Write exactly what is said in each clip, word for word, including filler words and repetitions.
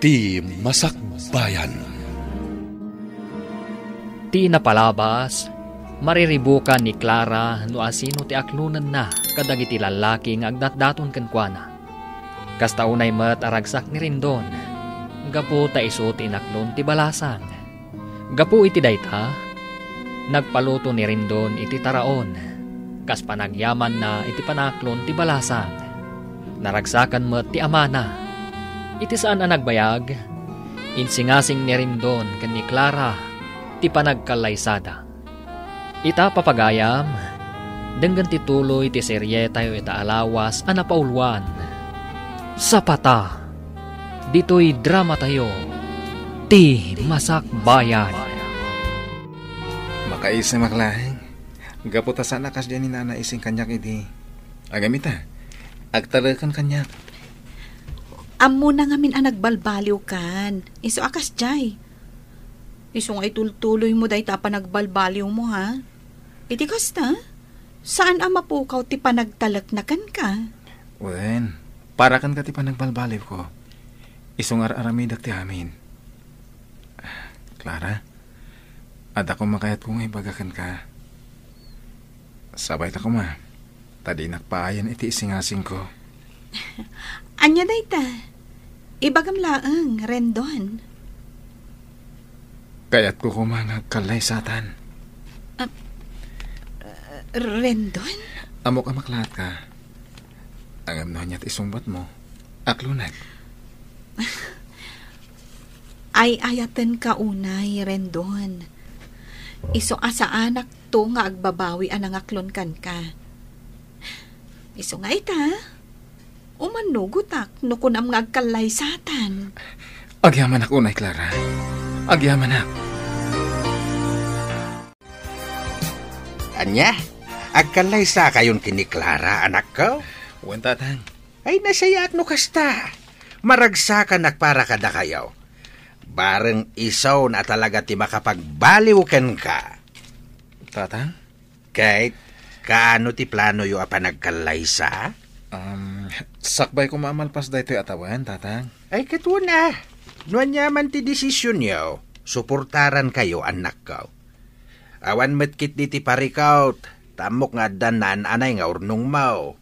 Ti Masakbayan. Ti napalabas, mariribukan ni Clara no asino ti aklonenna kadagiti lallaki nga agdatdaton kenkuana. Kasta unay met a ragsak ni Rendon, gapu ta isu ti inaklon ti balasang. Gapu iti dayta, nagpaluto ni Rendon iti taraon, kas panagyamanna iti panaaklon ti balasang. Naragsakan met ti amana. Iti saan a nagbayag, insingasing ni Rendon ken ni Clara ti panagkallaysada. Ita, papagayam, denggen ti tuloy ti serietayo ita a lawas a napauluan. Sapata, ditoy dramatayo, Ti Masakbayan. Makaisem a laeng. Gapu ta saan a kasdiay ni Nana Ising kaniak idi. Agam ita, agtaleken kaniak. Ammona ngamin a nagbalbaliwkan. Isu a kasdiay. Isu nga itultuloymo dayta a panagbalbaliwmo, ha? Iti kasta, saan a mapukaw ti panagtalekna kenka. Wen, para kenka ti panagbalbaliwko. Isu nga ar-aramidek ti amin. Clara, adda koma kayatko nga ibaga kenka. Sabayta koma, ta dinak paayan iti isingasingko. Ania dayta? Ibagam laeng, Rendon. Kayatko koma nga agkallaysatan. Ah, Rendon? Ammok a maklatka. Ngem no ania ti isungbatmo, aklonek. Ay-ayatenka unay, Rendon. Isu a saanakto nga agbabawi a nangaklon kenka. Isu nga ita, umanugotak no kunam nga agkallaysatan. Agyamanak unay, Clara. Agyamanak. Ania? Agkallaysakayon ken ni Clara, anakko? Wen, Tatang. Ay, nasayaat no kasta. Maragsakanak para kadakayo. Bareng isu a talaga ti makapagbaliw kenka. Tatang? Ket, kaano ti planoyo a panagkallaysa? Um, sakbay koma a malpas daytoy a tawen, Tatang. Ay, ket wen. No aniaman ti desisionyo, suportarankayo, annakko. Awan met ketdi ti parikawt, ta ammok nga addan naan-anay nga urnongmo.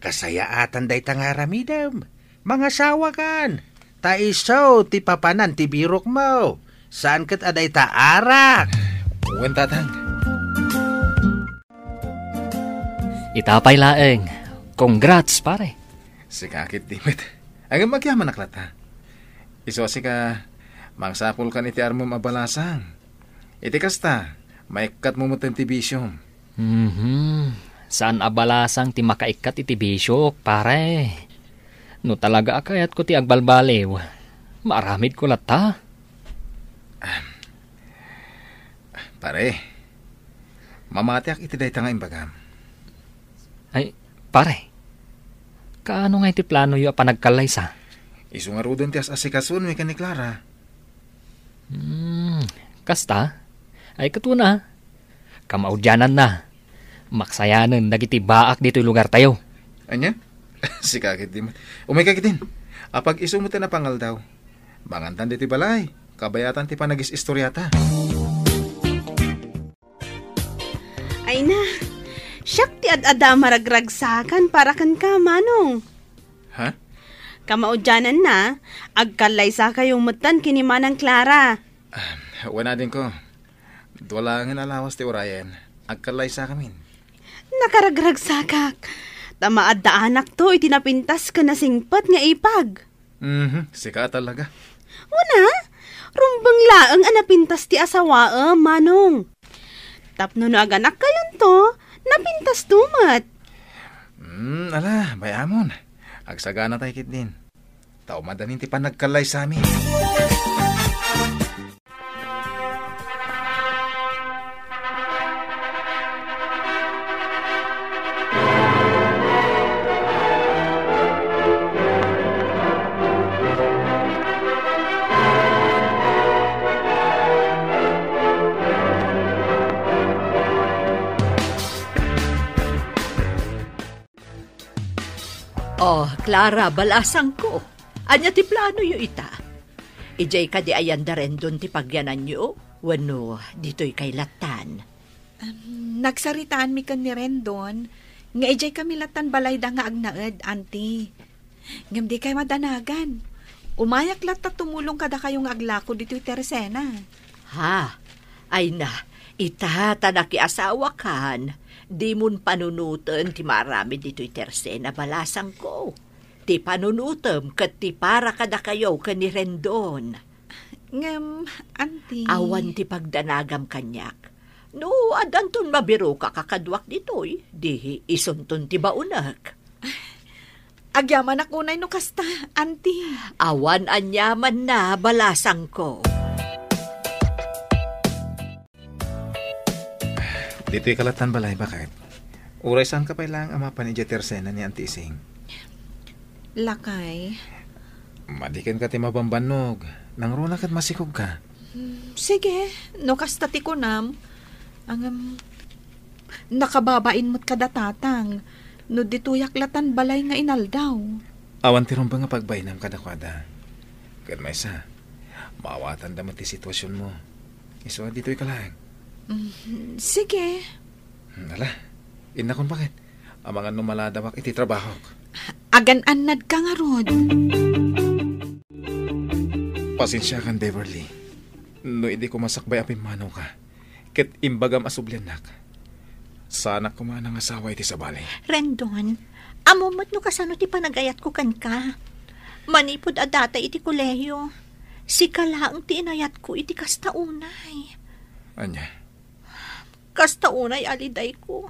Kasayaatan dayta nga aramidem. Mangasawakan. Ta isu ti papanan ti birokmo. Saan ket a dayta arak. Wen, Tatang. Ita pay laeng. Congrats, pare. Sika ketdi met. Ngem agyamanak latta. Isu a sika, mangsapulkan iti armem a balasang. Iti kasta, maikkatmo met ti bisiom. Mhm. Saan a balasang ti makaikkat iti bisiok, pare. No talaga a kayatko ti agbalbaliw, maaramidko latta. Pare, mamatiak iti dayta nga imbagam. Ay, pare, kaano nga iti planoyo a panagkallaysa? Isu ngaruden ti as-asikasoen ken ni Clara. Hmm, kasta? Ay, ket kuna. Kamaudiananna, maksayanen dagiti baak ditoy lugartayo. Ania? Sika ketdi met. Umayka ketdin. Apag-isu met a pangaldaw. Mangantan ditoy balay. Kabayatan ti panagis-istoriata. Ay na, siak ti ad-adda a maragragsakan para kenka, Manong. Ha? Kamaudiananna, agkallaysakayo metten ken ni Manang Clara. Ah, wen, adingko. Dua laengen a lawas ti urayen. Agkallaysakamin. Nakaragragsakak. Ta maaddaanakto iti napintas ken nasingpet nga ipag. Mhm, sika talaga. Una, rumbeng laeng a napintas ti asawaem, Manong. Tapno no aganakkayonto, napintasto met. Hmm, ala, bay-amon. Agsaganatay ketdin. Ta umadanin ti panagkallaysami. Oh, Clara, balasangko. Ania ti planoyo ita? Idiay kadi ayan da Rendon ti pagyananyo? Wenno ditoy kay lattan? Em, nagsaritaanmi ken ni Rendon nga idiay kami lattan balayda nga agnaed, Auntie. Ngem dikay madanagan. Umayak latta tumulong kadakayo nga aglako ditoy tersena. Ha? Ay na, ita ta nakiasawakan, dimon panunoten ti maaramid ditoy tersena, balasangko. Ti panunotem ket ti para kadakayo ken ni Rendon. Ngem, Auntie. Awan ti pagdanagam kaniak. No, addanton mabiroka kakaduak ditoy, di isunton ti baonek. Agyamanak unay no kasta, Auntie. Awan aniamanna, balasangko. Ditoy ka lattan balay, baket. Uray saanka pay laeng a mapan idiay tersena ni Auntie Ising. Lakay. Madi kenka ti mabambannog. Nangruna ket masikogka. Hmm, sige, no kasta ti kunam. Ngem, nakababain met kada tatang. No ditoyak lattan balay nga inaldaw. Awan ti rumbeng a pagbainam kadakuada. Ket maysa, maawatanda met ti situasionmo. Isu a ditoy ka laeng. Mm, sige. Hmm, ala, innakon, baket. Amangan no maladawak iti trabahok. Agan-annadka ngarud. Pasensiakan, Beverly. No idi koma sakbay a pimmanoka, ket imbagam a subliannak, saanak koma a nangasawa iti sabali. Rendon, ammom met no kasano ti panagayatko kenka. Manipud a data iti kolehiyo, sika laeng ti inayatko iti kasta unay. Ania? Kasta unay a lidayko,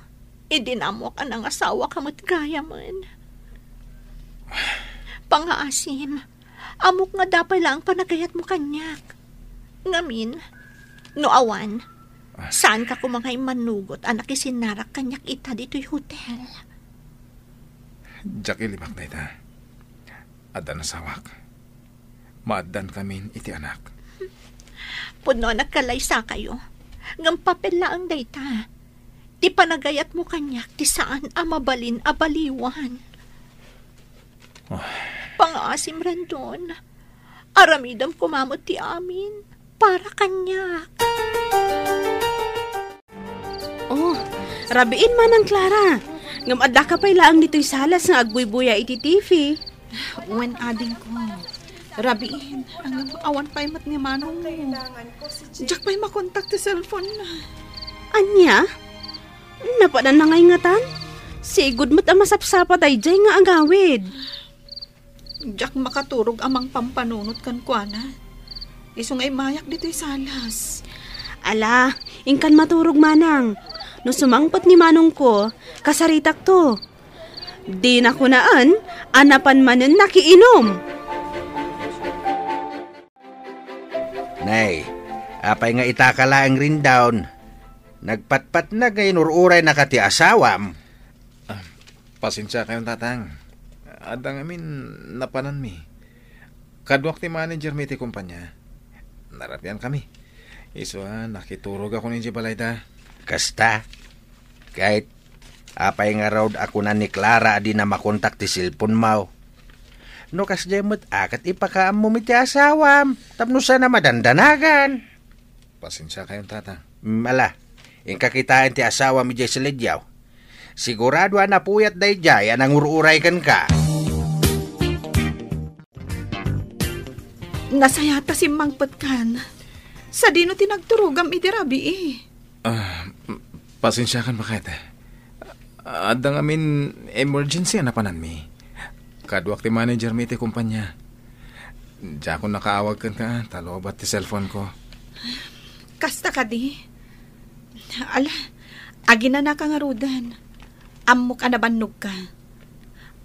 idi naammoak a nangasawaka met gayamen. Pangaasim, ammok nga adda pay laeng panagayatmo kaniak. Ngamin, no awan, Ah. saanka koma nga immanugot a nakisinnarak kaniak ita ditoy hotel. Diak ilimak dayta. Adda nasawak. Maaddankamin iti anak. Pudno a nagkalaysakayo. Ngem papel laeng dayta. Ti panagayatmo kaniak ti saan a mabalin a baliwan. Ah. Pangaasim, Rendon. Aramidem koma met ti amin para kaniak. Oh, rabiin, Manang Clara. Ngem addaka pay laeng ditoy salas nga agbuybuya iti T V. Wen, adingko. Rabiin, ngem awan pay met ni manongmo. Diak pay makontak ti cellphone na. Ania? Napanan na ngay ngatan? Sigud met a masapsapa daydiay nga agawid. Diak makaturog a mangpampanunot kenkuana. Isu nga immayak ditoy salas. Ala, inkan maturog, Manang. No sumangpet ni manongko, kasaritakto. Dina kunaen a napan manen nakiinum. Nay, apay nga itaka laeng, Rendon? Nagpatpatnag nga inur-uraynaka ti asawam. Ah, pasensiakayon, Tatang. Adda ngamin napananmi. Kaduak ti managermi iti kumpanya. Naratiankami. Isu a nakiturogakon idiay balayda. Kasta? Ket apay ngarud a kuna ni Clara a dina makontak ti cellphone-mo? No kasdiay met a ket ipakaammom iti asawam tapno saan a madandanagan. Pasensiakayon, Tatang. Mm, ala, inka kitaen ti asawam idiay salidiaw. Sigurado a napuyat daydiay a nangur-uray kenka. Nasayat a simmangpetkan. Sadino ti nagturogam iti rabii? Ah, m-, pasensiakan, baket. Adda ngamin emergency a napananmi. Kaduak ti managermi iti kumpanya. Diakon nakaawag kenka ta lobat ti cellphone-ko. Kasta kadi? Ala, aginanaka ngaruden. Ammok a nabannogka.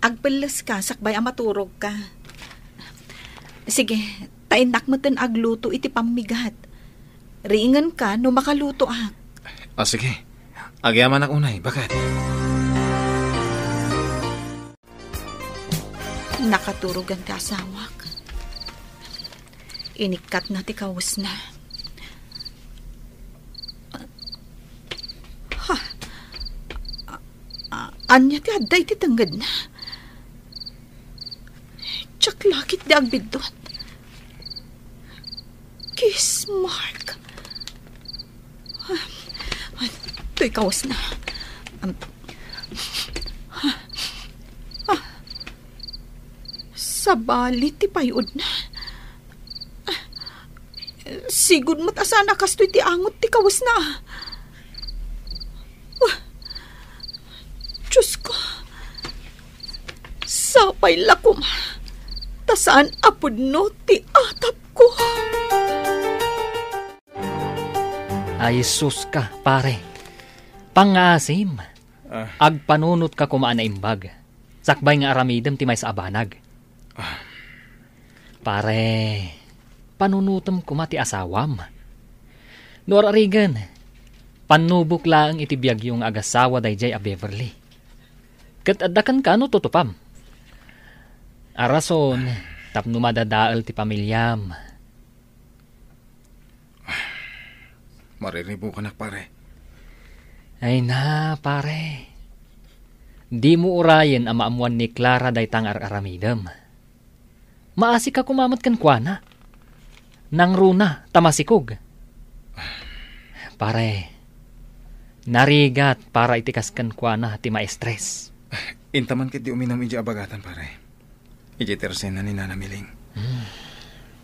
Agpelleska sakbay a maturogka. Sige, ta innak metten agluto iti pammigat. Riingenka no makalutoak. Ah, sige. Agyamanak unay, baket. Nakaturogan ti asawak. Inikkatna ti kawesna. Ha? A-, a-, ania ti adda iti tengngedna? Diak la ketdi agbiddut. Kiss mark. Toy kawesna. Am, ah, ah, sabali ti payudna. Sigud met a saan a kastoy ti angot ti kawesna. Ah, Diosko, sapay la koma ta saan a pudno ti atapko. Ay, sus ka, pare. Pangngaasim. Ah. Agpanunotka koma a naimbag. Sakbay nga aramidem ti maysa a banag. Ah. Pare, panunotem koma ti asawam. No ar-arigen, pannubok laeng iti biagyo nga agasawa daydiay a Beverly. Ket adda kenka no tutupam. A rason tapno madadael ti pamiliam. Mariribukanak, pare. Ay na, pare. Dimo urayen a maammuan ni Clara dayta nga ar-aramidem. Maasika koma met kenkuana. Nangruna ta masikog. Pare, narigat para iti kas kenkuana ti maestres. Intaman ket di uminum idiay abagatan, pare. Idiay tersena ni Nana Miling. Hmm.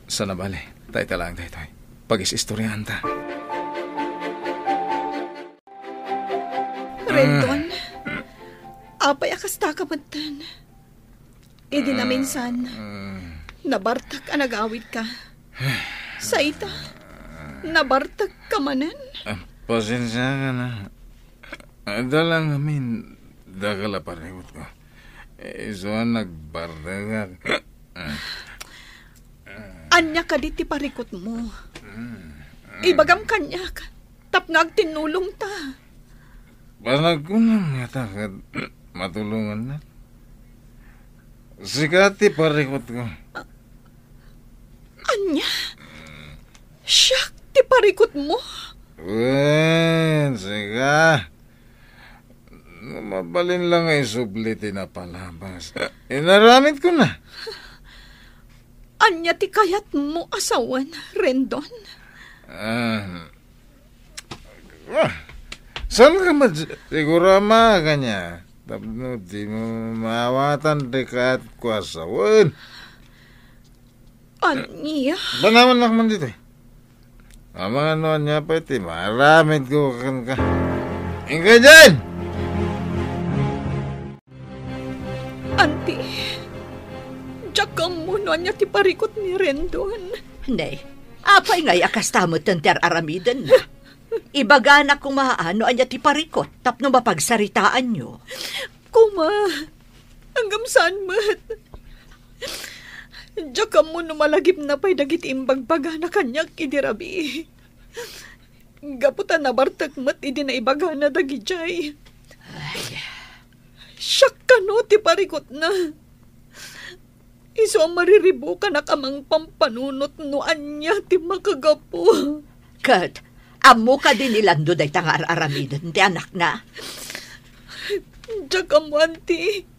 Sana bale, ta ita laeng daytoy. Pagis-istoryaanta. Rendon, apay a kasta ka metten? Idi naminsan, nabartek a nagawid ka. Sa ita, nabartek ka manen? Ah, pasensya ka na. Adda lang amin, dakkel a parikutko. Isu a nagbartekak. Ania kadi ti parikutmo? Ibagam kaniak, tapno agtinnulongta. Panagkunam ngata ket matulongannak. Sika ti parikutko. Ania? Siak ti parikutmo? Wen, sika. No mabalin la nga isubli ti napalabas, inaramidko na. Ania ti kayatmo a sawen, Rendon? Ah, ah, saan ka man siguro ama kanya? Tapno di mo maawatan ti kayatko a sawen. Ania? Banawannak man ditoy. Amangan no ania pay ti maaramidko kenka. Inka diay! Anti, diak ammo no ania ti parikut ni Rendon. Ne, apay ngay a kasta metten ti ar-aramidenna? Ibagana koma no ania ti parikut tapno mapagsaritaanyo. Koma, ngem saan met. Diak ammo no malagipna pay dagiti imbagbagana kaniak idi rabii. Gapu ta nabartek met idi naibagana dagidiay. Ay. Siak kano ti parikutna. Isu a mariribukanak a mangpampanunot no ania ti makagapu. Ket, ammo kadi ni Lando dayta nga ar-aramiden ti anakna? Diak ammo, anti.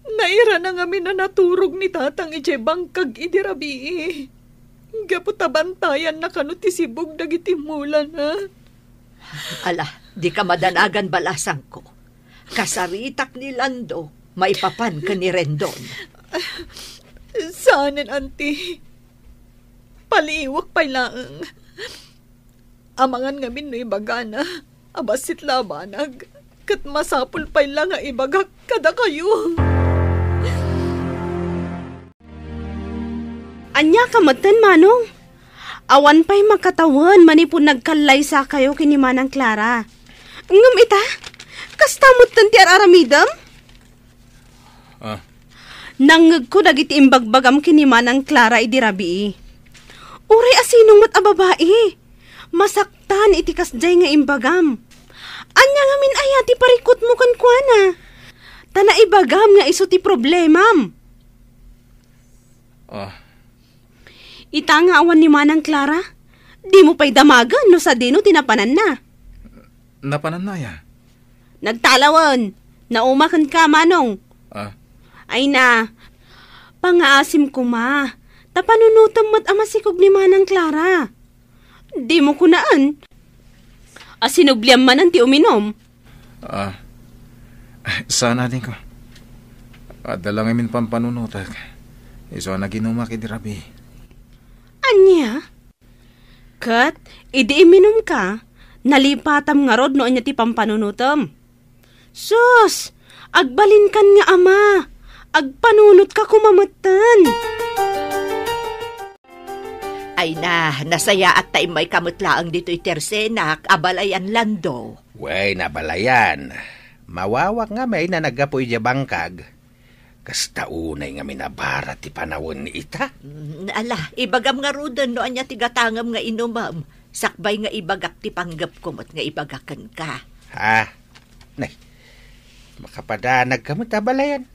Nairana ngamin a naturog ni tatang idiay bangkag idi rabii. Gapu ta bantayanna kano ti sibug dagiti mulana. Ala, dika madanagan, balasangko. Kasaritak ni Lando maipapan ken ni Rendon. Saanen, anti. Paliiwak pay laeng. Amangan ngamin no ibagana a bassit la a banag, ket masapul pay la nga ibagak kadakayo. Ania ka metten, Manong? Awan pay makatawen manipud nagkallaysakayo ken ni Manang Clara. Ngem ita, kasta metten ti ar-aramidem? Ah. Nangngegko dagiti imbagbagam ken ni Manang Clara idi rabii. Uray a sinong met a babai, masaktan iti kasdiay nga imbagam. Ania ngamin aya ti parikutmo kenkuana? Ta naibagam nga isu ti problemam. Ah. Ita nga awan ni Manang Clara, dimo pay damagen no sadino ti napananna. Napananna aya? Nagtalawen. Nauma kenka, Manong. Ah. Ay na, pangaasim koma. Ta panunotem met a masikog ni Manang Clara. Dimo kunaan a sinubliam manen ti uminum. Ah, saan, adingko. Adda la ngamin pampanunotek. Isu a naginumak idi rabii. Ania? Ket idi iminumka, nalipatam ngarud no ania ti pampanunotem. Sus! Agbalinkan nga ama! Agpanunotka koma metten! Ay na, nasayaat ta immayka met laeng ditoy tersenak a balayan, Lando. Wen, abalayan. Mawawak ngamin a naggapu idiay bangkag. Kasta unay ngamin a bara ti panawen ita. Mm, ala, ibagam ngaruden no ania ti gatangem nga inumem, sakbay nga ibagak ti panggepko met nga ibaga kenka. Ha? Nay, makapadanagka met, abalayan.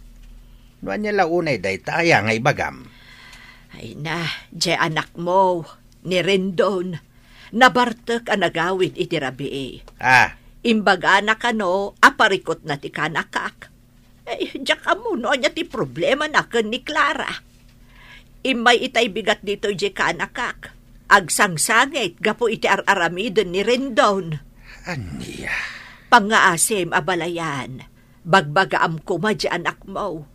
No ania la unay dayta aya nga ibagam? Ay na, diay anakmo, ni Rendon. Nabartek a nagawid iti rabii. Ah. Imbagana kano a parikutna ti kanakak. Ay, diak ammo no ania ti problemana ken ni Clara. Immay itay bigat ditoy diay kanakak. Agsangsangit gapu iti ar-aramiden ni Rendon. Ania? Pangngaasim, abalayan. Bagbagaam koma diay anakmo.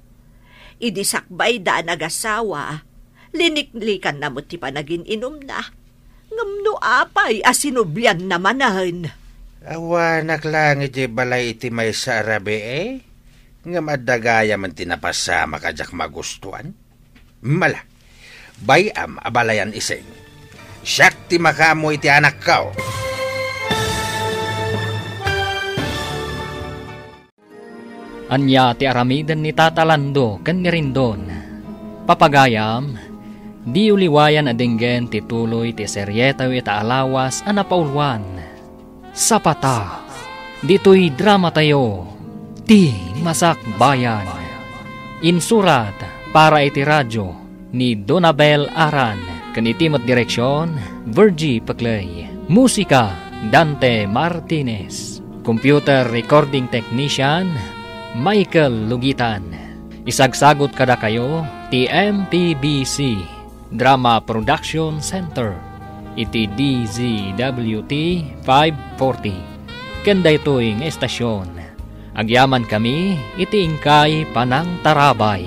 Idi sakbayda a nagasawa, liniklikanna met ti panagin-inumna. Ngem no apay a sinublianna manen? Awanak laeng idiay balay iti maysa a rabii, ngem adda gayamen ti napasamak a diak magustuan. Mala, bay-am, abalayan, Ising. Siak ti makaammo iti anakko. Ania ti aramiden ni Tata Lando ken ni Rendon? Papagayam, diyo liwayan a denggen ti tuloy ti serietayo ita a lawas a napauluan, Sapata. Ditoy dramatayo, Ti Masakbayan. Insurat para iti radio ni Donabel Aran, ken iti met direksion, Virgie Peclay. Musika, Dante Martinez. Computer recording technician, Michael Lugitan. Isagsagut kadakayo ti M P B C Drama Production Center iti D Z W T five forty. Ken daytoy nga estasion, agyamankami iti inkay panangtarabay.